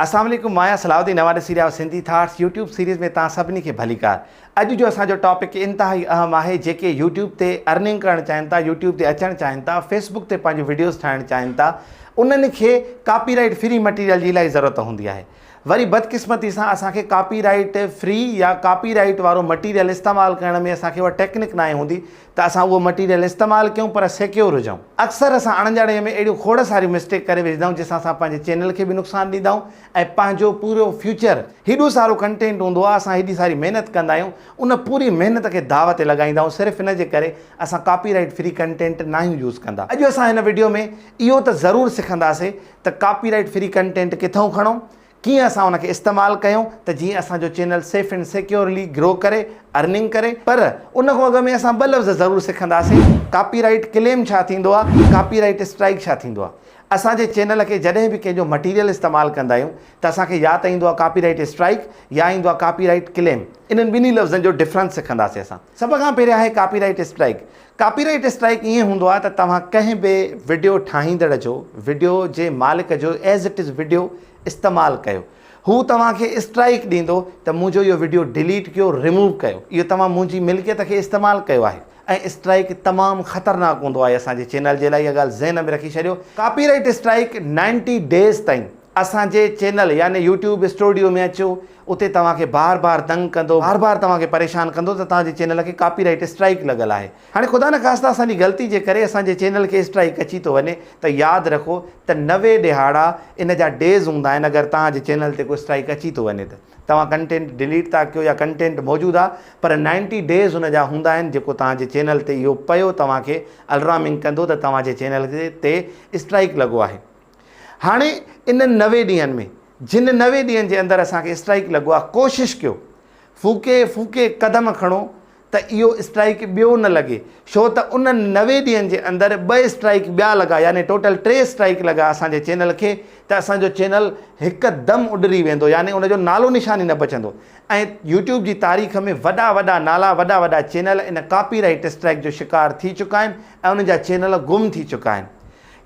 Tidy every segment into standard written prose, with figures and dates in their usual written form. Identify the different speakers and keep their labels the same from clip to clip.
Speaker 1: اسلام عليڪم مان آهيان صلاح الدين اوهان ڏسي رهيا آهيو سنڌي ٿاٽس يوٽيوب سيريز ۾ توهان سڀني کي ڀليڪار اڄ جو اسان جو ٽاپڪ انتهائي اهم آهي جيڪي يوٽيوب تي ارننگ ڪرڻ چاهين ٿا يوٽيوب تي اچڻ چاهين ٿا فيسبوڪ تي پنهنجون وڊيوز ٺاهڻ چاهين ٿا انهن کي ڪاپي رائيٽ فري مٽيريل جي الاهي ضرورت هوندي آهي وري بدقسمتي سان اسان کي ڪاپي رائيٽ فري يا ڪاپي رائيٽ وارو مٽيريل استعمال ڪرڻ ۾ اسان کي اها ٽيڪنڪ ناهي هوندي ته اسان اهو مٽيريل استعمال ڪيون پر سيڪيور هجون. اڪثر اسان اڻڄاڻائي ۾ اهڙيون کوڙ ساريون مسٽيڪ ڪري وجهندا آهيون جنهن سان اسان پنهنجي چينل کي به نقصان ڏيندا آهيون ۽ پنهنجو پورو فيوچر هيڏو سارو ڪنٽينٽ هوندو آهي اسان هيڏي ساري محنت ڪندا آهيون ان پوري محنت کي داء تي لڳائيندا آهيون صرف ان جي ڪري اسان ڪاپي رائيٽ فري ڪنٽينٽ ناهيون يوز ڪندا. اڄ اسان هن وڊيو ۾ اهو ته ضرور سکنداسي ته ڪاپي رائيٽ فري ڪنٽينٽ ڪٿئون کڻون، ڪيئن اسان ان کي استعمال ڪيون ته جيئن اسان جو channel safe and securely grow ڪري، ارننگ ڪري. پر ان کان اڳ ۾ اسان ٻه لفظ ضرور سکنداسين، ڪاپي رائيٽ ڪليم ڇا ٿيندو آهي، ڪاپي رائيٽ اسٽرائيڪ ڇا ٿيندو آهي. اسان جي چينل کي جڏهن به ڪنهن جو مٽيريل استعمال ڪندا آهيون ته اسان کي يا ته ايندو آهي ڪاپي رائيٽ اسٽرائيڪ يا ايندو آهي ڪاپي رائيٽ ڪليم. انهن ٻنهي لفظن جو ڊفرنس سکنداسين اسان. سڀ کان پهريان آهي copyright strike. Copy copyright strike ائين هوندو آهي ته توهان ڪنهن به وڊيو ٺاهيندڙ جو وڊيو جي مالڪ جو ايز it is video استعمال ڪيو هو توهان کي اسٽرائيڪ ڏيندو ته منهنجو اهو وڊيو ڊليٽ ڪيو ريموو ڪيو اهو توهان منهنجي ملڪيت کي استعمال ڪيو آهي ۽ اسٽرائيڪ تمام خطرناڪ هوندو آهي اسان جي چينل جي لاء اها ڳالهه ذهن ۾ رکي ڇڏيو copyright strike ninety days تائين اسان جي چينل يعني يوٽيوب اسٽوڊيو ۾ اچو اتي توهان کي بار بار تنگ ڪندو بار بار توهان کي پريشان ڪندو ته توهان جي چينل کي ڪاپي رائيٽ اسٽرائيڪ لڳل آهي هاڻي خدا نخواسته اسان جي غلطي جي ڪري اسان جي چينل کي اسٽرائيڪ اچي ٿو وڃي ته ياد رکو ته 90 ڏهاڙا ان جا ڊيز هوندا آهن اگر توهان جي چينل تي ڪو اسٽرائيڪ اچي ٿو وڃي ته توهان ڪنٽينٽ ڊليٽ ٿا ڪيو يا ڪنٽينٽ موجود آهي پر 90 ڊيز ان جا هوندا آهن جيڪو توهان جي چينل تي اهو پيو توهان کي الرامنگ ڪندو ته توهان جي چينل تي اسٽرائيڪ لڳو آهي هاڻي انهن 90 ڏينهن ۾ جن 90 ڏينهن جي اندر اسان کي اسٽرائيڪ لڳو آهي ڪوشش ڪيو ڦوڪي ڦوڪي قدم کڻو ته اهو اسٽرائيڪ ٻيو نه لڳي ڇو ته انهن 90 ڏينهن جي اندر ٻه اسٽرائيڪ ٻيا لڳا يعني ٽوٽل ٽي اسٽرائيڪ لڳا اسان جي چينل کي ته اسان جو چينل هڪ دم اڏري ويندو يعني ان جو نالو نشان ئي نه بچندو ۽ يوٽيوب جي تاريخ ۾ وڏا وڏا نالا وڏا وڏا چينل ان ڪاپي رائيٽ اسٽرائيڪ جو شڪار ٿي چڪا آهن ۽ انهن جا چينل گم ٿي چڪا آهن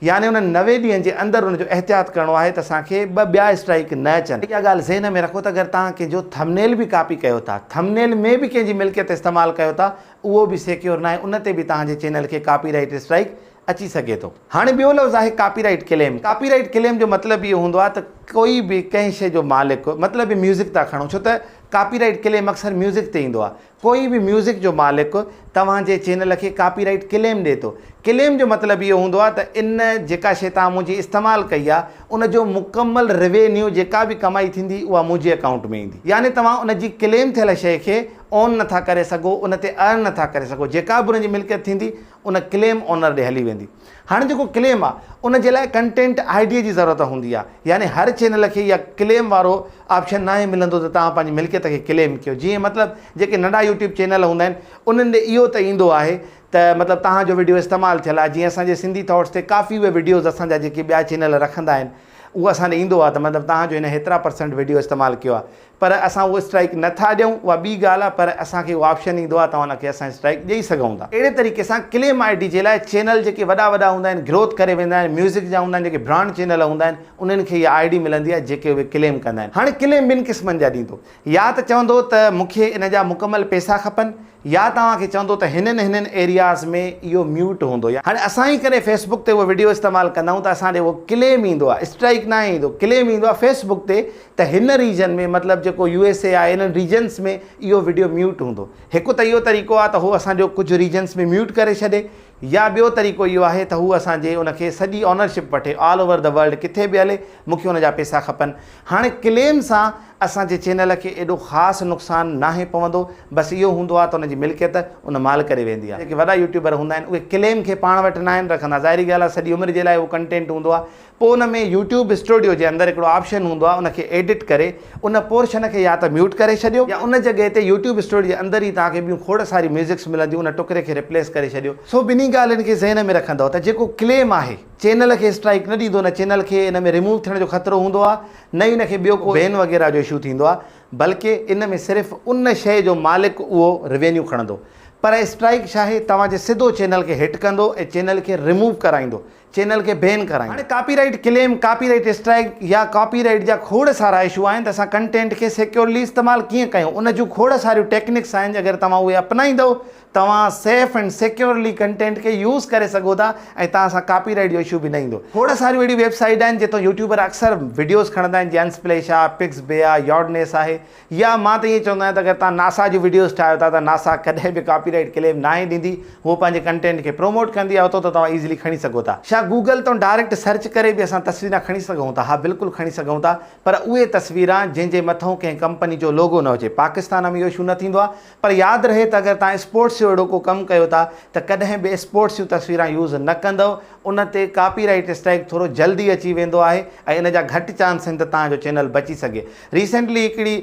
Speaker 1: يعني انهن 90 ڏينهن جي اندر ان جو احتياط ڪرڻو آهي ته اسان کي ٻه ٻيا اسٽرائيڪ نه اچن. اها ڳالهه ذهن ۾ رکو ته اگر توهان ڪنهن جو ٿمنيل به ڪاپي ڪيو ٿا، ٿمنيل ۾ به ڪنهن جي ملڪيت استعمال ڪيو ٿا، اهو به سيڪيور ناهي، ان تي به توهان جي چينل کي ڪاپي رائيٽ اسٽرائيڪ اچي سگهي ٿو. هاڻي ٻيو لفظ آهي copyright claim. Copyright claim جو مطلب اهو هوندو آهي ته ڪوئي به ڪنهن شيء جو مالڪ، مطلب ميوزڪ ٿا کڻون ڇو ته ڪاپي رائيٽ ڪليم اڪثر ميوزڪ تي ايندو آهي، ڪوئي به ميوزڪ جو مالڪ توهان جي چينل کي ڪاپي رائيٽ ڪليم ڏئي ٿو. ڪليم جو مطلب اهو هوندو آهي ته ان جيڪا شيء توهان منهنجي استعمال ڪئي آهي ان جو مڪمل روينيو جيڪا به ڪمائي ٿيندي اها منهنجي اڪائونٽ ۾ ايندي. يعني توهان ان جي ڪليم ٿيل شيء کي اون نٿا ڪري سگهو ان تي ارن نٿا ڪري سگهو جيڪا به ان جي ملڪيت ٿيندي ان ڪليم اونر ڏي هلي ويندي. هاڻي جيڪو ڪليم آ ان جي لاء ڪنٽينٽ I D جي ضرورت هوندي آ يعني هر چينل کي اها ڪليم وارو آپشن ناهي ملندو ته توهان پنهنجي ملڪيت کي ڪليم ڪيو جيئن مطلب جيڪي ننڍا يوٽيوب چينل هوندا آهن انهن ڏي اهو ته ايندو آهي ته مطلب توهان جو وڊيو استعمال ٿيل آهي جيئن اسان جي سنڌي ٿاٽس تي ڪافي اهي وڊيوز اسان جا جيڪي ٻيا چينل رکندا آهن اهو اسان ڏي ايندو آهي ته مطلب توهان جو هن هيترا پرسنٽ وڊيو استعمال ڪيو آهي پر اسان اهو اسٽرائيڪ نه ٿا ڏيون اها ٻي ڳالهه آهي پر اسان کي اهو آپشن ايندو آهي ته ان کي اسان اسٽرائيڪ ڏئي سگهون ٿا. اهڙي طريقي سان ڪليم I D جي لاء چينل جيڪي وڏا وڏا هوندا آهن گروٿ ڪري ويندا آهن ميوزڪ جا هوندا آهن جيڪي برانڊ چينل هوندا آهن انهن کي اها I D ملندي آهي جيڪي اهي ڪليم ڪندا آهن. هاڻي ڪليم ٻن قسمن جا ڏيندو يا ته چوندو ته مون کي ان جا مڪمل پيسا کپن يا توهان کي چوندو ته هنن هنن ايرياز ۾ اهو ميوٽ هوندو يا هاڻي اسان ئي ڪڏهن فيس بڪ تي اهو وڊيو استعمال ڪندا آهيون ته اسان ڏي اهو ڪليم ايندو آهي اسٽرائيڪ ناهي ايندو ڪليم ايندو آهي فيس بڪ تي ته هن ريجن ۾ مطلب جيڪو يو ايس اي آهي انهن ريجنس ۾ اهو وڊيو ميوٽ هوندو هڪ ته اهو طريقو آهي ته هو اسان جو ڪجهه ريجنس ۾ ميوٽ ڪري ڇڏي يا ٻيو طريقو اهو آهي ته هو اسان جي ان کي سڄي اونرشپ وٺي آل اوور the world ڪٿي به هلي مون کي ان جا پيسا کپن هاڻي ڪليم سان اسان جي چينل کي ايڏو خاص نقصان ناهي پوندو بس اهو هوندو آهي ته ان جي ملڪيت ان مالڪ ڏي ويندي آهي. جيڪي وڏا يوٽيوبر هوندا آهن اهي ڪليم کي پاڻ وٽ ناهن رکندا ظاهري ڳالهه آهي سڄي عمر جي لاء اهو ڪنٽينٽ هوندو آهي پوء ان ۾ يوٽيوب اسٽوڊيو جي اندر هڪڙو آپشن هوندو آهي ان کي ايڊٽ ڪري ان پورشن کي يا ته ميوٽ ڪري ڇڏيو يا ان جڳهه تي يوٽيوب اسٽوڊيو جي اندر ئي توهان کي ٻيون کوڙ ساريون ميوزڪس ملنديون ان ٽڪري کي ريپليس ڪري ڇڏيو. سو ٻنهي ڳالهين کي ذهن ۾ رکندؤ ته جيڪو ڪليم آهي چينل کي اسٽرائيڪ نه ڏيندو نه چينل کي ان ۾ ريموو ٿيڻ جو خطرو هوندو آهي نه ئي ان کي ٻيو ڪو بين وغيره جو اشو ٿيندو آهي بلڪه ان ۾ صرف ان شيء جو مالڪ اهو ريونيو کڻندو پر اسٽرائيڪ ڇا آهي توهان جي سڌو چينل کي هٽ ڪندو ۽ چينل کي ريموو ڪرائيندو. چينل کي بين ڪرائيندو. هاڻي copyright claim, copy right strike يا ڪاپي رائيٽ جا کوڙ سارا اشو آهن ته اسان ڪنٽينٽ کي سيڪيورلي استعمال ڪيئن ڪيون ان جون کوڙ ساريون ٽيڪنڪس آهن اگر توهان اهي اپنائيندؤ توهان سيف اينڊ سيڪيورلي ڪنٽينٽ کي يوز ڪري سگهو ٿا ۽ توهان سان ڪاپي رائيٽ جو اشو به نه ايندو. کوڙ ساريون اهڙيون ويب سائيٽ آهن جتان يوٽيوبر اڪثر وڊيوز کڻندا آهن جيئن انسپليش آهي، پڪس بي آهي، يارڊنيس آهي يا مان ته ائين چوندو آهيان ته اگر توهان ناسا جون وڊيوز ٺاهيو ٿا ته ناسا ڪڏهن به ڪاپي رائيٽ ڪليم ناهي ڏيندي هوء پنهنجي ڪنٽينٽ کي پروموٽ ڪندي آهي اتان ته توهان ايزلي کڻي سگهو ٿا. ڇا گوگل تان ڊائريڪٽ سرچ ڪري به اسان تصويران کڻي سگهون ٿا؟ ها بلڪل کڻي سگهون ٿا پر اهي تصويران جنهن جي مٿئون ڪنهن ڪمپني جو لوگو نه هجي. پاڪستان ۾ اهو اشو نه ٿيندو آهي پر ياد رهي ته اگر توهان اسپورٽس جو اهڙو ڪو ڪم ڪيو ٿا ته ڪڏهن به اسپورٽس جون تصويران يوز نه ڪندؤ ان تي ڪاپي رائيٽ اسٽرائيڪ ٿورو جلدي اچي ويندو آهي ۽ ان جا گهٽ چانس آهن ته توهان جو چينل بچي سگهي. ريسينٽلي هڪڙي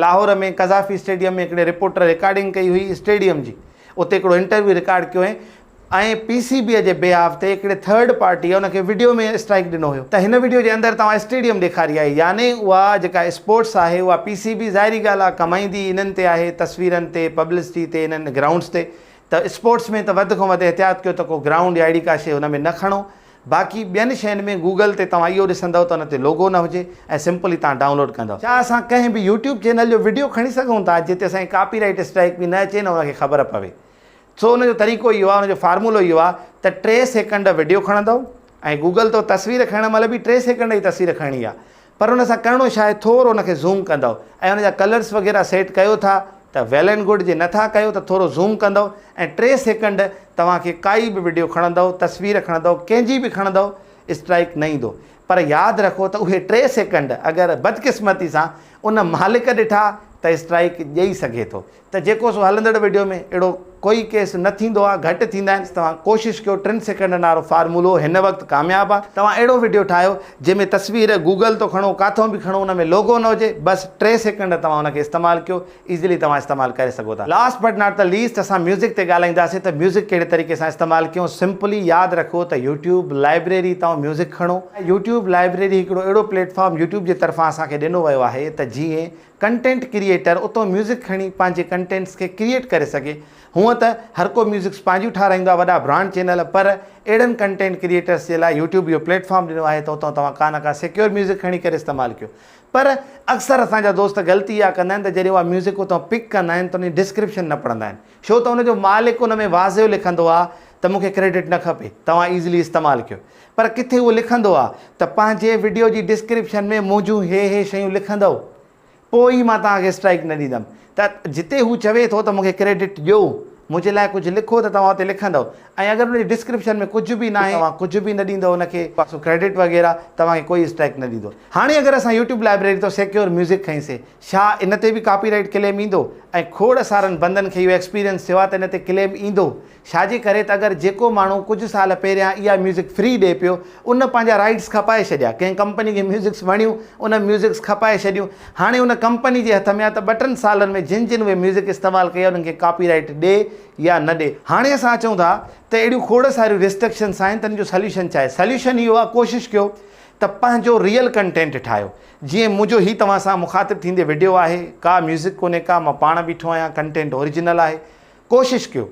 Speaker 1: لاهور ۾ قذافي اسٽيڊيم ۾ هڪڙي رپورٽر رڪارڊنگ ڪئي هئي اسٽيڊيم جي اتي هڪڙو انٽرويو رڪارڊ ڪيو هئين ۽ پي سي بي جي بيهاف تي هڪڙي ٿرڊ پارٽي ان کي وڊيو ۾ اسٽرائيڪ ڏنو هيو ته هن وڊيو جي اندر توهان اسٽيڊيم ڏيکاري آهي يعني اها جيڪا اسپورٽس آهي اها پي سي بي ظاهري ڳالهه آهي ڪمائيندي انهن تي آهي تصويرن تي پبلسٽي تي انهن گرائونڊس تي ته اسپورٽس ۾ ته وڌ کان وڌ احتياط ڪيو ته ڪو گرائونڊ يا اهڙي ڪا شيء ان ۾ نه کڻو باقي ٻين شين ۾ گوگل تي توهان اهو ڏسندؤ ته ان تي لوگو نه هجي ۽ سمپلي توهان ڊائونلوڊ ڪندؤ. ڇا اسان ڪنهن به يوٽيوب چينل جو وڊيو کڻي سگهون ٿا جتي اسان کي ڪاپي رائيٽ اسٽرائيڪ به نه اچي نه ان کي خبر پوي سو ان جو طريقو اهو آهي ان جو فارمولو اهو آهي ته ٽي سيڪنڊ وڊيو کڻندؤ ۽ گوگل تان تصوير کڻڻ مهل به ٽي سيڪنڊ جي تصوير کڻڻي آهي پر ان سان ڪرڻو ڇا آهي ٿورو ان کي زوم ڪندؤ ۽ ان جا ڪلرس وغيره سيٽ ڪيو ٿا ته ويل اينڊ گڊ جي نٿا ڪيو ته ٿورو زوم ڪندؤ ۽ ٽي سيڪنڊ توهان کي ڪائي به وڊيو کڻندؤ تصوير کڻندؤ ڪنهن جي به کڻندؤ اسٽرائيڪ نه ايندو پر ياد رکو ته اهي ٽي سيڪنڊ اگر بدقسمتي سان ان مالڪ ڏٺا ته اسٽرائيڪ ڏئي سگهي ٿو ته جيڪو سو هلندڙ وڊيو ۾ اهڙو ڪوئي ڪيس نه ٿيندو آهي گهٽ ٿيندا آهن توهان ڪوشش ڪيو ٽن سيڪنڊن وارو فارمولو هن وقت ڪامياب آهي توهان اهڙو وڊيو ٺاهيو جنهن ۾ تصوير گوگل تو کڻو ڪاٿو به کڻو ان ۾ لوگو نه هجي بس ٽي سيڪنڊ توهان ان کي استعمال ڪيو ايزلي توهان استعمال ڪري سگهو ٿا last but not the least اسان ميوزڪ تي ڳالهائينداسين ته ميوزڪ ڪهڙي طريقي سان استعمال ڪيون سمپلي ياد رکو ته يوٽيوب لائبريري تان ميوزڪ کڻو يوٽيوب لائبريري هڪڙو اهڙو پليٽ فارم يوٽيوب جي طرفان اسان کي ڏنو ويو آهي ته جيئن ڪنٽينٽ ڪريئيٽر اتو ميوزڪ کڻي پنهنجي ڪنٽينٽس کي ڪريئيٽ ڪري سگهي. هونء ته هر ڪو ميوزڪس پنهنجيون ٺاراهيندو آهي وڏا برانڊ چينل پر اهڙن ڪنٽينٽ ڪريئيٽرس جي لاء يوٽيوب اهو پليٽ فارم ڏنو آهي ته اتان توهان ڪا نه ڪا سيڪيور ميوزڪ کڻي ڪري استعمال ڪيو پر اڪثر اسان جا دوست غلطي اها ڪندا آهن ته جڏهن اها ميوزڪ اتان پڪ ڪندا آهن ته ان جي ڊسڪرپشن نه پڙهندا آهن ڇو ته ان جو مالڪ ان ۾ واضح لکندو آهي ته مون کي ڪريڊٽ نه کپي توهان ايزلي استعمال ڪيو پر ڪٿي اهو لکندو آهي ته پنهنجي وڊيو جي ڊسڪرپشن ۾ منهنجون هي هي شيون لکندؤ پوء ئي مان توهان کي اسٽرائيڪ نه ڏيندم ته جتي هو چوي ٿو ته مون کي ڪريڊٽ ڏيو منهنجي لاء ڪجهه لکو ته توهان اتي لکندؤ ۽ اگر ان جي ڊسڪرپشن ۾ ڪجهه به ناهي توهان ڪجهه به نه ڏيندؤ ان کي سو ڪريڊٽ وغيره توهان کي ڪوئي اسٽرائيڪ نه ڏيندو هاڻي اگر اسان يوٽيوب لائبريري تان سيڪيور ميوزڪ کنئيسي ڇا ان تي به ڪاپي رائيٽ ڪليم ايندو ۽ کوڙ سارن بندن کي اهو ايڪسپيرينس ٿيو آهي ته ان تي ڪليم ايندو ڇا جي ڪري ته اگر جيڪو ماڻهو ڪجهه سال پهريان اها ميوزڪ فري ڏئي پيو ان پنهنجا رائيٽس کپائي ڇڏيا ڪنهن ڪمپني کي ميوزڪس وڻيون ان ميوزڪس کپائي ڇڏيون هاڻي ان ڪمپني جي هٿ ۾ آهي ته ٻه ٽن سالن ۾ جن جن اهي ميوزڪ استعمال ڪئي آهي انهن کي ڪاپي رائيٽ ڏي يا نه ڏي. هاڻي اسان اچون ٿا ته اهڙيون کوڙ ساريون ريسٽرڪشنس آهن ته ان جو سليوشن ڇا آهي سليوشن اهو آهي ڪوشش ڪيو ته پنهنجو ريئل ڪنٽينٽ ٺاهيو جيئن منهنجو هي توهان سان مخاطب ٿيندي وڊيو آهي ڪا ميوزڪ ڪونهي ڪا مان پاڻ بيٺو آهيان ڪنٽينٽ اوريجنل آهي ڪوشش ڪيو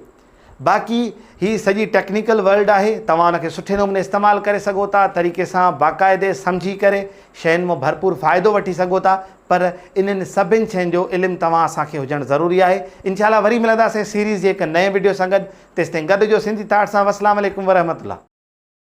Speaker 1: باقي هي سڄي ٽيڪنيڪل ورلڊ آهي توهان ان کي سٺي نموني استعمال ڪري سگهو ٿا طريقي سان باقاعدي سمجهي ڪري شين مان ڀرپور فائدو وٺي سگهو ٿا پر انهن سڀن شين جو علم توهان اسان کي هجڻ ضروري آهي انشاء الله وري ملنداسين سيريز جي هڪ نئين وڊيو سان گڏ تيستائين گڏ هجو سنڌي ٿاٽ سان والسلام عليڪم ورحمة الله.